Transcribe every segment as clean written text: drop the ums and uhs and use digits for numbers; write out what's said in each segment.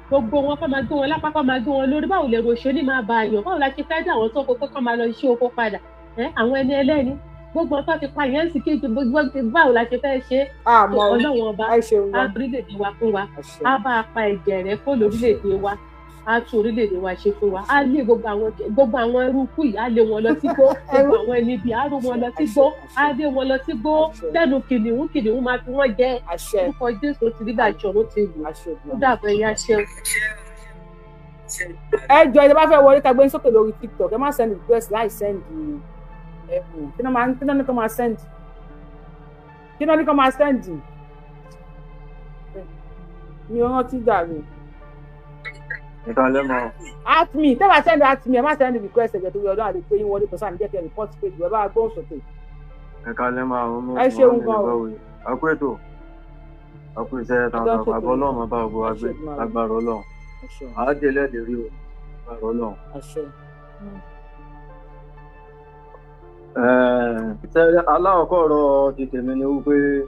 Gbogbo wọn kọ́ máa gbé wọn lápá, kọ́ máa gbé wọn lórí. Báwo lè ròṣe ní máa ba àyàn? Báwo la ṣe fẹ́ dé àwọn tó kókó kọ́ máa lọ iṣẹ́ oko padà? Àwọn ẹni ẹlẹ́ni gbogbo ọtọ́ ti pa yẹn sì kéjì gbogbo. Báwo la ṣe fẹ́ ṣe? Ọlọ́wọ́n ọba á orílẹ̀-èdè wa fún wa, á bá a pa ẹ̀jẹ̀ rẹ̀ kó lórílẹ̀-èdè wa, á tún orílẹ̀-èdè wa ṣe fún wa, á lé gbogbo àwọn eruku yìí, á lé wọn lọ sígbó. Gbogbo àwọn ẹni bíi á rú wọn lọ sígbó, á lé wọn lọ sígbó lẹ́nu kìnìún. Kìnìún máa fi wọ́n jẹ. Orúkọ Jésù ti rí bàjọ́ ló ti lù ó dàbọ̀ ẹ̀yà ṣeun. Ẹ jọ, ẹ bá fẹ́ wọlé ká gbé ń sókè lórí TikTok, ẹ má send request láì send ẹ̀bùn. Kí náà ní kó máa send? Kí náà ní kó máa send? Mi ò rántí dàrú. Ìkàlẹ́ mọ́. At me, tẹ́ bá send at me, ẹ má send request. Ẹ̀jẹ̀ torí ọdún àti pé yín wọlé kò sáà ní jẹ́ kí ẹ report page ẹ bá gbóhùn sókè. Ìkàlẹ́ mọ́ àwọn ọmọ. Ẹ ṣeun gan o. Àkó ètò, àkó iṣẹ́ tààtà àbọ̀. Ọlọ́run bá gbogbo wa gbé lágbára Ọlọ́run. Àádélẹ̀ lè rí o, lágbára Ọlọ́run. Aláwọ̀kọ́ ọ̀rọ̀ ti tèmi ni wípé.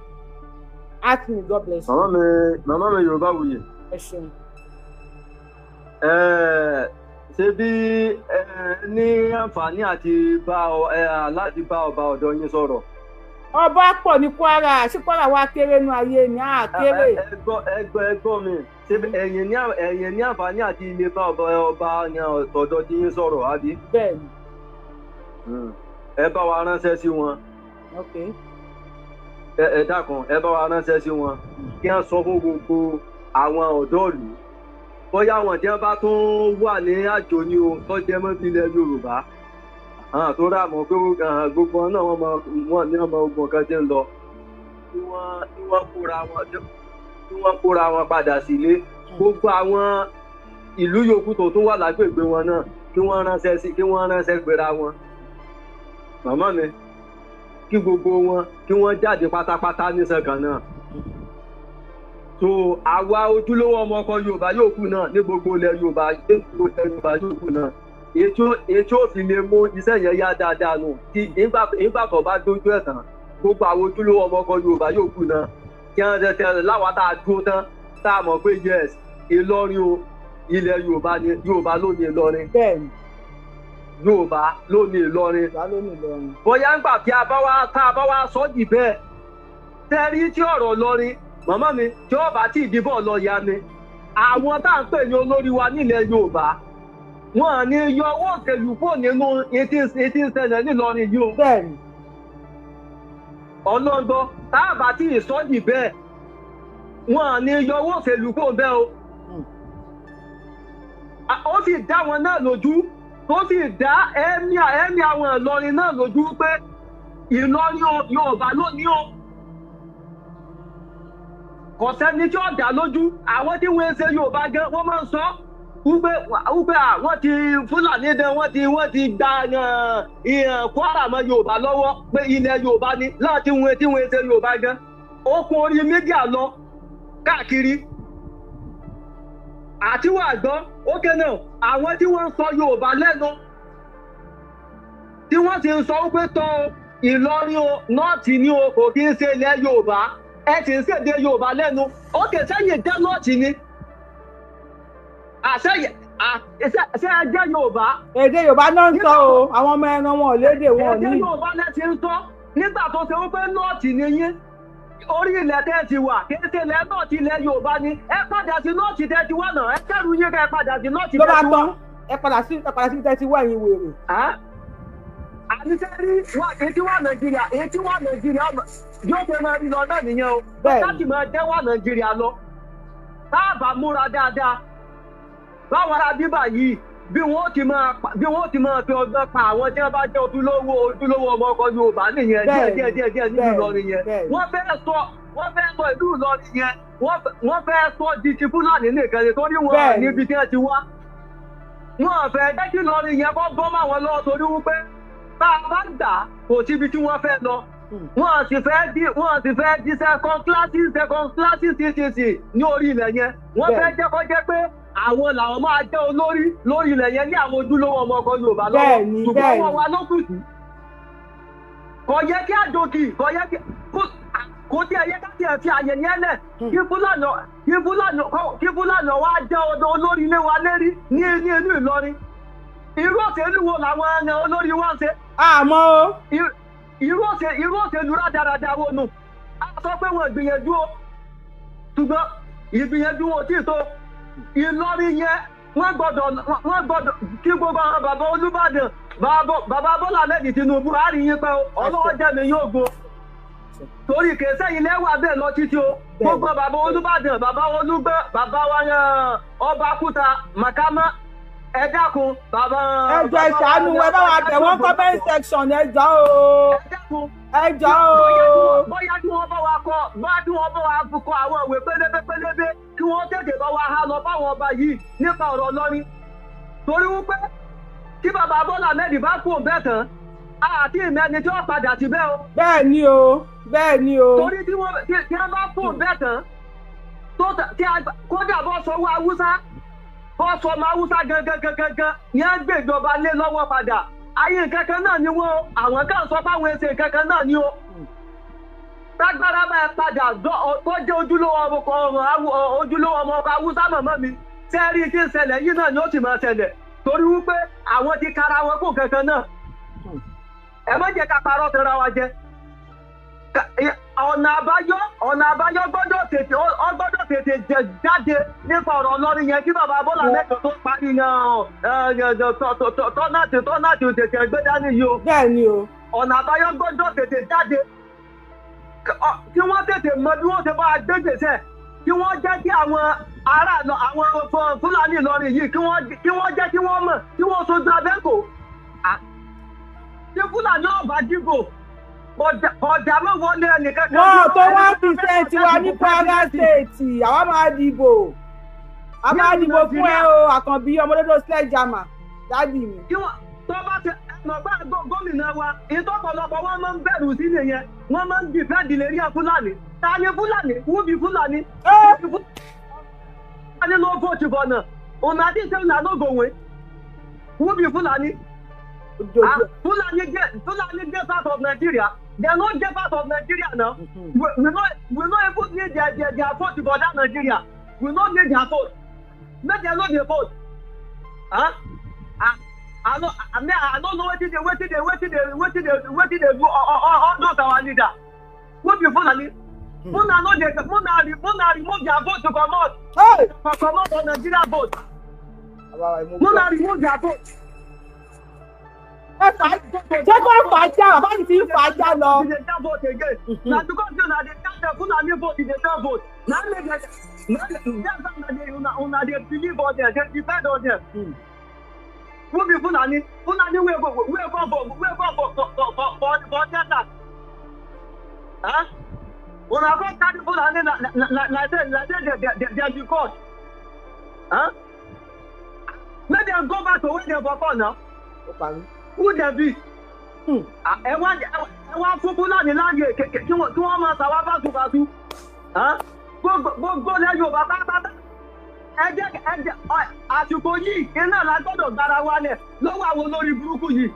At me, God bless you. Màmá mi Yorùbá wuyì. Ẹ ṣeun. Ṣé bí ẹ ní àǹfààní àti bá láti bá ọba ọ̀dọ́ yín sọ̀rọ̀? Ọba pọ̀ ní Kwara. Ṣé Kwara wa kéré nu ayé ni? A kéré. Ẹ gbọ́, ẹ gbọ́, ẹ gbọ́ mi. Ṣé ẹ̀yin ní àǹfààní àti ilé bá ọba ọ̀dọ́ tí yín sọ̀rọ̀, àbí? Bẹ́ẹ̀ni. Ẹ bá wa ránṣẹ́ sí wọn. Ẹ dákun, ẹ bá wa ránṣẹ́ sí wọn kí wọ́n sọ fún gbogbo àwọn ọ̀dọ́ ìlú, bóyá àwọn tí wọ́n bá tún wà ní àjò ní o tó jẹ́ mọ́ ilẹ̀ Yorùbá tó rà mọ́ pé gbogbo wọn náà wọ́n mọ wọn ní ọmọ ogun kan tí ń lọ, kí wọ́n kóra wọn padà sílé. Gbogbo àwọn ìlú yòókù tó tún wà lágbègbè wọn náà, kí wọ́n ránṣẹ́ sí, kí wọ́n ránṣẹ́ gbéra wọn. Màmá mi, kí gbogbo wọn kí wọ́n jáde pátápátá nísàn kan náà. So àwa ojúlówó ọmọ ọkọ Yorùbá yòókù náà ní gbogbo ilẹ̀ Yorùbá, ní gbogbo ilẹ̀ Yorùbá yòókù náà, ètò òfin lè mú iṣẹ́ yẹn yá dáadáa nù. Tí nígbà tó bá dójú ẹ̀ tán, gbogbo àwọn ojúlówó ọmọ ọkọ Yorùbá yòókù náà, kí wọ́n ṣe tẹ́lẹ̀ láwa tá a dúró tán, tá a mọ̀ pé yes, Ìlọrin o, ilẹ̀ Yorùbá ni, Yorùbá ló ní Ìlọrin. Yorùbá ló ní Ìlọrin. Yorùbá ló ní Ìlọrin. Bóyá ńgbà tí a bá wá tá a bá wá sọ dì bẹ́ẹ̀ tẹ́rí tí ọ̀rọ̀ Ìlọrin, màmá mi, tí ó bá tí ìdìbò lọ ya mi, àwọn tá à ń pè ní olórí wa nílẹ̀ Yorùbá, wọn ní yọ owó òṣèlú kúrò nínú etí ìṣẹ̀lẹ̀ nílọrin yìí o. Ọlọ́gbọ́, tá a bá tí ìsọdì bẹ́ẹ̀, wọn ní yọ owó òṣèlú kúrò bẹ́ẹ̀ o. Ó sì dá wọn náà lójú, tó sì dá ẹ̀mí àwọn Ìlọrin náà lójú pé Ìlọrin Yorùbá ló ní o. Kò sẹ́ni tí ó dá lójú. Àwọn tí wọ́n ń ṣe Yorùbá gan, wọ́n máa ń sọ wípé wọ́n ti Fúlàní dán, wọ́n ti gba Kwara mọ́ Yorùbá lọ́wọ́, pé ilẹ̀ Yorùbá ni láti wọ́n tí wọ́n ṣe Yorùbá gan. Ó kún orí media lọ káàkiri àti wà gbọ́. Ókè náà, àwọn tí wọ́n ń sọ Yorùbá lẹ́nu, tí wọ́n ti ń sọ wípé tọ́ Ìlọrin o, North ni o, kò kí ń ṣe ilẹ̀ Yorùbá, ẹ ti ń ṣèdè Yorùbá lẹ́nu. Ókè, sẹ́yìn jẹ́ North ni àṣẹyẹ ṣe ẹ jẹ́ Yorùbá? Èdè Yorùbá náà ń sọ o. Àwọn ọmọ ẹran wọn ò lédè wọn ò ní. Èdè Yorùbá lẹ ti ń sọ. Nígbà tó ṣe wípé North ni yín, orí ilẹ̀ tẹ́ ti wà kì í ṣe ilẹ̀ North, ilẹ̀ Yorùbá ni. Ẹ padà sí North tẹ́ ti wà náà. Ẹ kẹ́rù yín kẹ́ ẹ padà sí North ló tẹ́ bá ti wà. Tán, ẹ padà sí tẹ́ ti wá, ẹ̀yin wèrè. Àníṣe rí wà èyí tí wà Nàìjíríà, èyí tí wà Nàìjíríà yóò ṣe máa rí lọ náà nìyẹn o. Láti máa jẹ́ wà Nàìjíríà lọ, tá a bá múra dáadáa, báwọn ará bíbà yìí bí wọ́n ti máa fi ọgbọ́n pa àwọn tí wọ́n bá jẹ́ ojúlówó ọmọ ọkọ Yorùbá nìyẹn. Díẹ̀ díẹ̀ díẹ̀ díẹ̀ nínú Ìlọrin yẹn, wọ́n fẹ́ sọ ìlú Ìlọrin yẹn, wọ́n fẹ́ sọ di ti Fúlàní nìkan ni, torí wọn níbi tí wọ́n ti wá. Wọ́n fẹ́ jẹ́ kí Ìlọrin yẹn kọ́ bọ́ máwọn lọ́wọ́, torí wípé tá a bá gbà, kò síbi tí wọ́n fẹ́ lọ. Wọ́n sì fẹ́ di second class citizen ní orí ilẹ̀ yẹn. Wọ́n fẹ́ jẹ́ kó jẹ́ pé àwọn làwọn máa jẹ́ olórí lórí ilẹ̀ yẹn ní àwọn ojúlówó ọmọ ọkọ Yorùbá lọ́wọ́. Ṣùgbọ́n wọ́n wa ló kù sí. Kò yẹ kí àjòkì, kò yẹ kí Kò tí ẹ yẹ ká tiẹ̀ fi àyè yẹn lẹ̀ kí Fúlàní wá jẹ́ ọdọ olórí ilé wa lérí ní inú Ìlọrin. Irú òṣèlú wo làwọn olórí wa ń ṣe? Àmọ́ o. Irú òṣèlú rádaràda wo nù? A sọ pé wọn gbìyànjú o, ṣùgbọ́n ìgbìyànjú wọn ò tí ì tó. Ìlọrin yẹn wọ́n gbọ́dọ̀ kí gbogbo àwọn bàbá Olúbàdàn, bàbá Bọ́lá Ahmed Tinubu á rí yín pẹ́ o, ọlọ́wọ́ jẹ́ mi yóò go. Torí kèsẹ́ ilé wà bẹ́ẹ̀ lọ títí o. Gbogbo bàbá Olúbàdàn, bàbá Olúgbọ́n, bàbá wa ọba Kúta, Màkàmá, ẹ dákun bàbá. Ẹ jọ̀ọ́ ẹ ṣàánú ẹ bá wa bẹ̀ wọ́n comment section, ẹ jọ̀ọ́ o. Ẹ dákun. Ẹ jọ̀ọ́ o. Bóyá kí wọ́n bá wa kọ, bóyá kí wọ́n bá wa kọ àwọn ìwé pélébé pélébé kí wọ́n tètè bá wa há lọ báwọn ọba yìí nípa ọ̀rọ̀ Ìlọrin. Torí wípé tí bàbá Bọ́lá Ahmed bá kú òun bẹ́ẹ̀ tán, àti ìmẹ́ni tí wọ́n padà sí bẹ́ẹ̀ o. Bẹ́ẹ̀ ni o, bẹ́ẹ̀ ni o. Torí tí wọ́n bá kú òun bẹ́ẹ̀ tán, kódà bọ́ sọ wọ Haúsá, bọ́ sọ ọmọ Haúsá gangan gangan yẹn gbé ìjọba lé lọ́wọ́ padà. Ayé kankan náà ni wọ́n, àwọn kan sọ fáwọn ẹsẹ̀ kankan náà ni o. Tágbára máa padà tó jẹ́ ojúlówó ọmọ ọkọ̀ Haúsá màmá mi. Sẹ́ẹ̀rí tí ń ṣẹlẹ̀ yìí náà ni ó sì máa ṣẹlẹ̀. Torí wípé àwọn ti kara wọn kó kankan náà. Ẹ má jẹ́ ká parọ́ tanra wa jẹ. Ọ̀nà àbáyọ gbọ́dọ̀ tètè jáde nípa ọ̀rọ̀ Ìlọrin yẹn kí bàbá Bọ́lá Ahmed tó parí tọ́nàtì tètè gbé dání yìí o. Bẹ́ẹ̀ ni o. Ọ̀nà àbáyọ gbọ́dọ̀ tètè jáde kí wọ́n tètè mọ bí wọ́n ṣe bá gbé gbèsè, kí wọ́n jẹ́ kí àwọn ará àwọn Fúlàní Ìlọrin yìí kí wọ́n jẹ́ kí wọ́n mọ̀ kí wọ́n sojú abẹ́kò. Tí Fúlàní ọ̀bà dìbò ọjà mọ̀ wọlé ẹnìkan. Wọ́n tó 1% wa ní Kwara State, àwa máa dìbò. A máa dìbò fún ẹ o, Àkànbí ọmọdédó sledgehammer, dádì mi. Kí wọ́n tó bá ṣe ẹ̀mọ̀ bá gómìnà wa, ìtọ́pọ̀lọpọ̀ wọn máa ń bẹ̀rù sí nìyẹn, wọ́n máa ń dìfẹ́ǹdì lérí Fúlàní. Ta ni Fúlàní? Who be Fúlàní? Fúlàní ló vote for now. Una think say una no go win. Who be Fúlàní? Fulani get out of Nigeria. They are not get out of Nigeria now. We not even need their vote for that Nigeria. We not need their vote. Make them not their vote. Huh? I don't know wetin they do. All those our leader. Who be Fulani? Muna no dey Muna remove their vote to come out. Hey! Come out for Nigeria vote. Muna remove their vote. Ṣé kò fàájà bàbá mi ti ń fàájà lọ. Na because una dey count the Fulani vote, dey tell vote. Na make dem una dey believe on them, dey depend on them. Who be Fulani? Fulani wey go for desert. Huh? Una go carry Fulani like say dem be God. Huh? Make dem go back to where dem for come now. Who dem be? Ẹ wá fún Fúlàní láàyè kí wọ́n máa ṣàwá báṣubàṣu. Gbogbo ilẹ̀ Yorùbá pátápátá. Ẹ jẹ́ àsìkò yìí iná la gbọ́dọ̀ gbára wálẹ̀ lọ́wọ́ àwọn olórí burúkú yìí.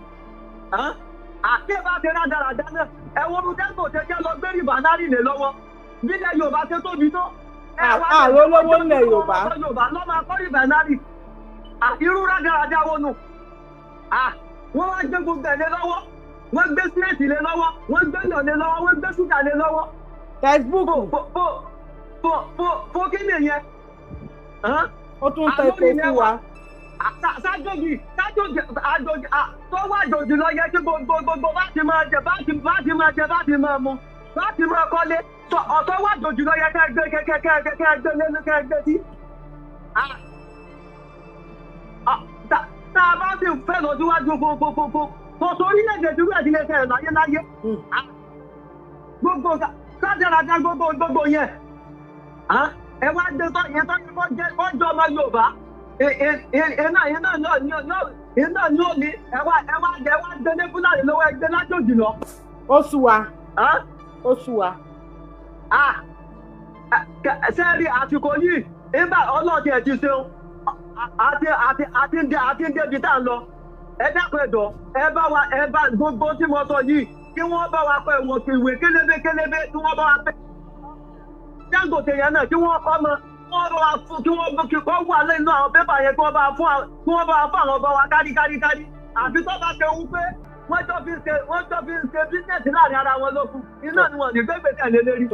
Àti bá ṣe rádaràdá náà, ẹ wo orun Dangote jẹ́ lọ gbé rìbánárì lé lọ́wọ́. Bílẹ̀ Yorùbá ṣe tóbi tó. Àwọn olówó ilẹ̀ Yorùbá. Yorùbá lọ́ máa kọ́ rìbánárì. Irú rádaràdá wo nù? Wọ́n wá gbé gbogbo ẹ̀ lé lọ́wọ́, wọ́n gbé sílẹ̀tì lé lọ́wọ́, wọ́n gbé yọ̀ lé lọ́wọ́, wọ́n gbé ṣúgà lé lọ́wọ́. Facebook. Fo kí nìyẹn? Ó tún tẹ epo fún wa. Sájòjì àjòjì tó wà àjòjì lọ yẹ kí gbogbo bá ti máa jẹ bá ti máa jẹ bá ti máa mu bá ti máa kọ́lé ọ̀tọ̀ wà àjòjì lọ yẹ kẹ́ gbé kẹ́ gbé lẹ́nu kẹ́ gbé sí. Tá a bá sì fẹ́ lọ síwájú fúnfúnfún kò sọ orílẹ̀-èdè dúró ẹ̀dínlẹ̀ ẹ̀sẹ̀ láyé láyé. Gbogbo sájàlájà gbogbo yẹn. Ẹ wá dé tọ́ yẹn tọ́ yẹn kọ́ jọ ọmọ Yorùbá. Iná ní òní ẹ wá dé ní Fúlàní lọ́wọ́ ẹgbẹ́ lájòjì lọ. Ó sú wa. Ó sú wa. Sẹ́ẹ̀rì àsìkò yìí nígbà ọlọ́ọ̀tì ẹ̀ ti ṣeun. Àti ń débi tá à ń lọ. Ẹ dákun ẹ̀dọ̀, ẹ bá wa ẹ bá gbogbo tí mo sọ yìí, Kí wọ́n bá wa kọ ẹ̀wọ̀n ìwé kélébé kélébé kí wọ́n bá wa pẹ́. Dangote yẹn náà kí wọ́n kọ́ mọ wọ́n bá wa fún kí wọ́n kí kọ́ wà lẹ́nu àwọn pépà yẹn kí wọ́n bá fún àwọn ọba wa kárí kárí kárí. Àfi tó bá ṣe wú pé wọ́n jọ fi ń ṣe bísíǹsì láàrin ara wọn lókun iná ni wọ́n ní gbégbèsè lé lérí.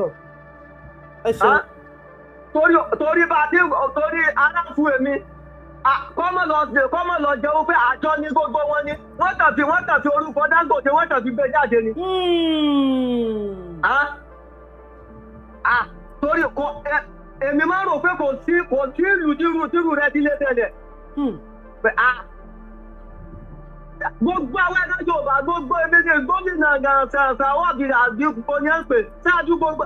Torí bá ti torí aláǹfù èmi kọ́mọ̀ lọ jẹ́ wípé àjọ ní gbogbo wọn ni wọ́n kàn fi orúkọ Dangote wọ́n kàn fi gbé jáde ni. Torí èmi máa ń rò pé kò sí ìlú tírú rẹ ti lé tẹ́lẹ̀. Gbogbo àwọn ẹ̀rọ Yorùbá gbogbo ebi ní gómìnà Sàwọ́bì àdìpọ̀ ní ẹ̀ ń pè ṣáájú gbogbo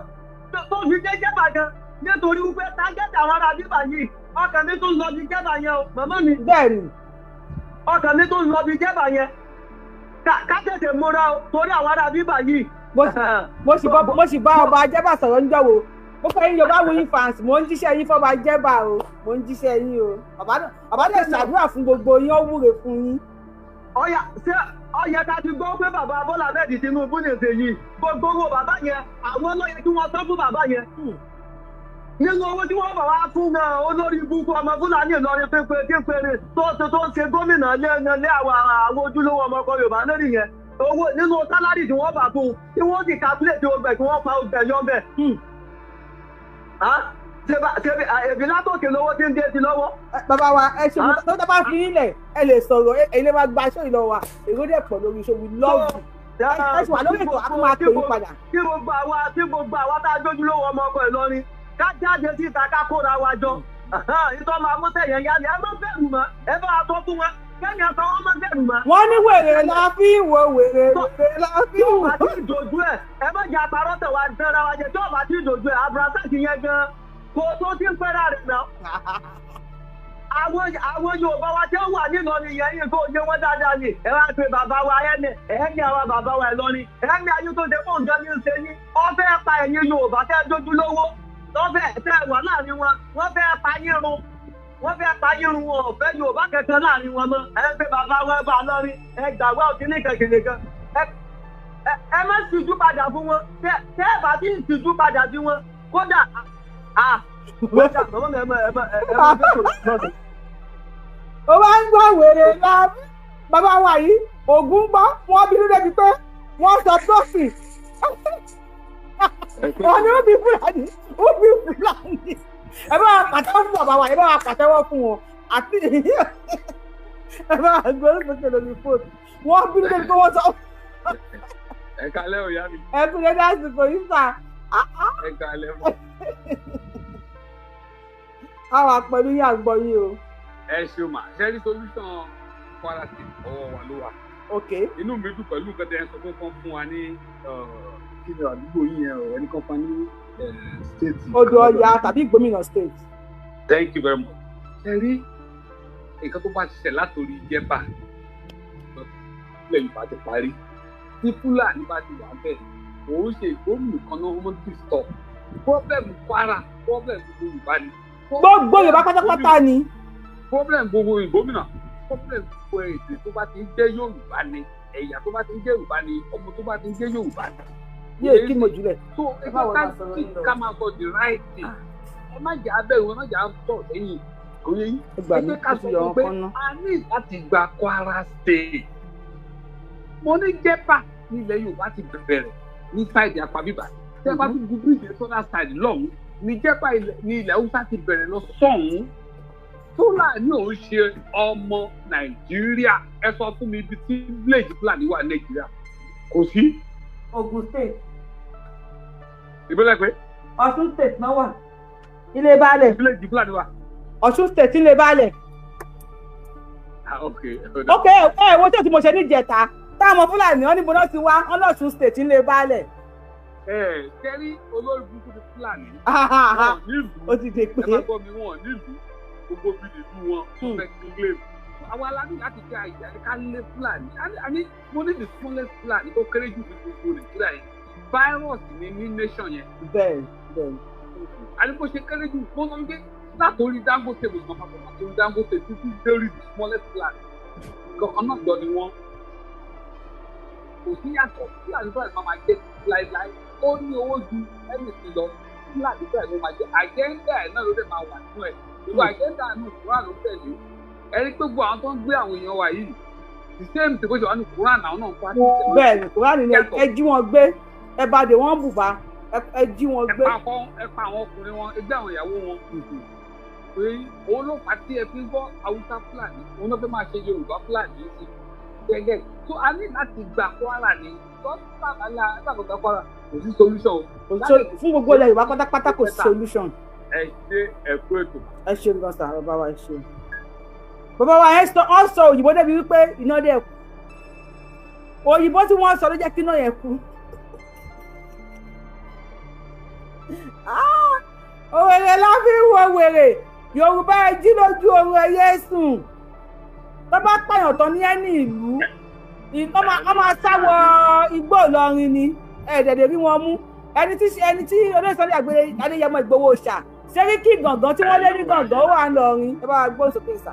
tó fi dé Jẹ́bà gan nítorí wípé tágẹ́tì àwọn ará bíbà yìí ọkàn mi tún lọ bí Jẹ́bà yẹn o màmá mi. Bẹ́ẹ̀ni. Ọkàn mi tún lọ bí Jẹ́bà yẹn ká tètè múra o torí àwọn ará bíbà yìí. Mo sì bá ọba Jẹ́bà sọ̀rọ̀ ń jọ̀wọ́ mo fẹ́ yín Yorùbá Wuyi fans mo ń jíṣẹ́ yín fọba Jẹ́bà o mo ń jíṣẹ́ yín o bàbá dẹ̀ ṣàdúrà fún gbogbo yín ó wúre fún yín. Ọ̀yà ṣé ọ̀yà ká ti gbọ́ pé bàbá Bọ́lá Ahmed Tinubu ní ìṣe yìí gbogbo owó bàbá yẹn àwọn ló yẹ kí wọ́n tọ́ fún bàbá yẹn. Nínú owó tí wọ́n bá wá fún náà olórí ibùkún ọmọ Fúlàní Ìlọrin pépé kékeré tó ń ṣe gómìnà lé àwọn ojúlówó ọmọ ọkọ Yorùbá lórí yẹn owó nínú sálárì tí wọ́n bá fún tí wọ́n sì calculate ọgbẹ̀ tí wọ́n pa ọgbẹ̀ yọ bẹ̀. Èbí látòkè lówó tí ń dé sí lọ́wọ́. Bàbá wa ẹ ṣe mo tó bá fi yín lẹ̀ ẹ lè sọ̀rọ̀ ẹ lè máa gba aṣọ ìlọ wa èrò dẹ̀ pọ̀ lórí iṣẹ́ we love you. Ẹ ṣe wà lórí ètò a máa pè yín padà. Kí gbogbo àwa tá a jójú lówó ọmọ ọkọ Ìlọrin ká jáde síta ká kóra wa jọ. Ìtọ́ máa mú tẹ̀yẹ̀ yá ni ẹ má bẹ̀rù mọ́ ẹ bá wa sọ fún wọn kẹ́ni àtọ́ wọn má bẹ̀rù mọ́. Wọ́n ní wèrè la fi ń wo wèrè wèrè la fi ń wo. Tí o bá ti dojú ẹ̀ ẹ má jẹ́ àparọ́ tẹ̀ wá dánra wa jẹ tí o bá ti dojú ẹ̀ Abdulrasaq yẹn gan kó tó ti ń fẹ́ra rẹ̀ náà. Àwọn Yorùbá wa tí ó wà nílọrin yẹn yìí kó yé wọn dáadáa ni ẹ wá pe bàbá wa ẹni ẹni àwa bàbá wa Ìlọrin ẹni ayé tó ṣe fún nǹkan ní í ṣe yín ọ fẹ́ pa ẹ̀yin Yorùbá tẹ́ dojú lówó wọ́n fẹ́ tẹ́ wà láàrin wọn wọ́n fẹ́ pa yín run wọ́n fẹ́ pa yín run wọn ò fẹ́ Yorùbá kankan láàrin wọn mọ́ ẹ ń pe bàbá wa bá lọ́rin ẹ gbà wá òkè ní kẹ̀kẹ́ kan ẹ má ṣìjú padà fún wọn tẹ́ ẹ bá ti ṣìjú padà sí wọn kódà ó máa ń gbọ́ wèrè la bàbá wa yìí Ògún gbọ́ wọ́n bínú débi pé wọ́n sọ tọ́sì wọ́n ní ó bí Fúlàní ó bí Fúlàní ẹ bá wa pàtẹ́wọ́ fún bàbá wa ẹ bá wa pàtẹ́wọ́ fún wọn àti ẹ bá wa gbé sókè lórí fóònù wọ́n bínú débi pé wọ́n sọ. Ẹ kálẹ́ o yá mi. Ẹ kú dédé àsìkò yìí sà. Ẹ kálẹ́ mọ́. A wà pẹ̀lú yín àgbọ̀ yín o. Ẹ ṣeun mà ṣe rí solution Kwara State ọwọ́ wa ló wà. Ok. Inú mi dùn pẹ̀lú nǹkan tẹ́ ẹ sọ pé kán fún wa ní kí ni àdúgbò yín yẹn o ẹnì kan fún wa ní state. Odò Ọya tàbí Ìgbómìnà state. Thank you very much. Ṣe rí nǹkan tó bá ṣiṣẹ́ látòrí Jẹ́bà ilẹ̀ Yorùbá ti parí tí Fúlàní bá ti wà bẹ́ẹ̀ òun ṣe ìgbómìnà kan náà wọ́n ti stop. Problem Kwara problem gbogbo Yorùbá ni. Gbogbo Yorùbá pátápátá ni. Problem gbogbo ìgbómìnà problem gbogbo èdè tó bá ti ń jẹ́ Yorùbá ni ẹ̀yà tó bá ti ń jẹ́ Yorùbá ni ọmọ tó bá ti ń jẹ́ Yorùbá ni. Yéè kí mo jùlẹ̀. So ẹ bá ká máa sọ the right thing ẹ má jẹ́ abẹ́rù ẹ má jẹ́ àtọ̀ sẹ́yìn kò yẹ yín. Ẹ jẹ́ ká sọ fún pé a ní láti gba Kwara State. Mo ní Jẹ́bà ní ilẹ̀ Yorùbá ti bẹ̀rẹ̀ ní sáìdì apá bíbà tẹ́ bá tún gun bíríìjì sọ́dà sáìdì lọ́hùn-ún ní Jẹ́bà ní ilẹ̀ Haúsá ti bẹ̀rẹ̀ lọ sọ́hùn-ún. Fúlàní ò ń ṣe ọmọ Nàìjíríà ẹ sọ fún mi ibi tí village Fúlàní wà Nàìjíríà kò sí. Ogun State. Ìbílẹ̀ pé. Ọ̀ṣun State náà wà. Ilé baálẹ̀. Village Fúlàní wà. Ọ̀ṣun State ilé baálẹ̀. Ok. Ok ẹ wo tí o ti mo ṣe níjẹta táwọn Fúlàní wọn níbo náà ti wá wọn lọ́ṣun State ilé baálẹ̀. Ẹ kẹ́rí olórí burúkú ni Fúlàní. Ó ti dé pé. Ẹ má gbọ́ mi wọn nílùú gbogbo bí nìlú wọn fẹ́ kí n lè àwọn aládùn láti jẹ àyè àti ká lé Fúlàní àní mo ní the smallest Fúlàní tó kéré jù ní gbogbo Nàìjíríà yẹn virus ni ní nation yẹn. Bẹ́ẹ̀ bẹ́ẹ̀. Àní bó ṣe kéré jù mo sọ wípé látòrí Dangote mo sọ papọ̀ látòrí Dangote títí dórí the smallest Fúlàní kankan náà jọ ni wọ́n. Kò sí yàtọ̀. Fúlàní Fúlàní máa jẹ́ láíláí. Ó ní owó ju ẹnìkan lọ. Fúlàní Fúlàní ló máa jẹ́. Agenda ẹ̀ náà ló dẹ̀ máa wà nínú ẹ̀. Gbogbo agenda nù Quran ló tẹ̀lé. Ẹni pé gbogbo àwọn tó ń gbé àwọn èèyàn wa yìí, the same thing bó ṣe wà ní Quran àwọn náà ń pa. Bẹ́ẹ̀ ni, Quran ni ẹ jí wọn gbé, ẹ bá dé wọn bùbá, ẹ jí wọn gbé. Ẹ pa àwọn ọkùnrin wọn, ẹ gbé àwọn ìyàwó wọn. Pé òun ló fà á tí ẹ fi ń gbọ́ Haúsá Fúlàní, òun ló fẹ́ máa ṣe Yorùbá Fúlàní sí gẹ́gẹ́. So a ní láti gba Kwara ní gba Kwara, kò sí solution. Fún gbogbo ilẹ̀ Yorùbá pátápátá kò sí solution. Ẹ ṣe ẹ̀kú ètò. Ẹ ṣeun gan sa, bàbá wa, ẹ ṣeun. Bàbá wa ẹ sọ òyìnbó débi wípé iná dẹ̀ kú. Òyìnbó tí wọ́n sọ ló jẹ́ kí iná yẹn kú. Òwèrè la fi ń wo wèrè. Yorùbá ẹ jí lójú oorun, ẹ yé sùn. Tó bá pààyàn tán ní ẹni ìlú, wọ́n máa sá wọ igbó Ìlọrin ni, ẹ̀ẹ́dẹ̀dẹ̀ rí wọn mú. Ẹni tí olóyè Sunday Adéyẹmọ Ìgbòho ṣà Sẹ́ríkì Gàngán tí wọ́n lé ní Gàngán ó wà ń lọrin. Ẹ bá wa gbóhùn sókè sà.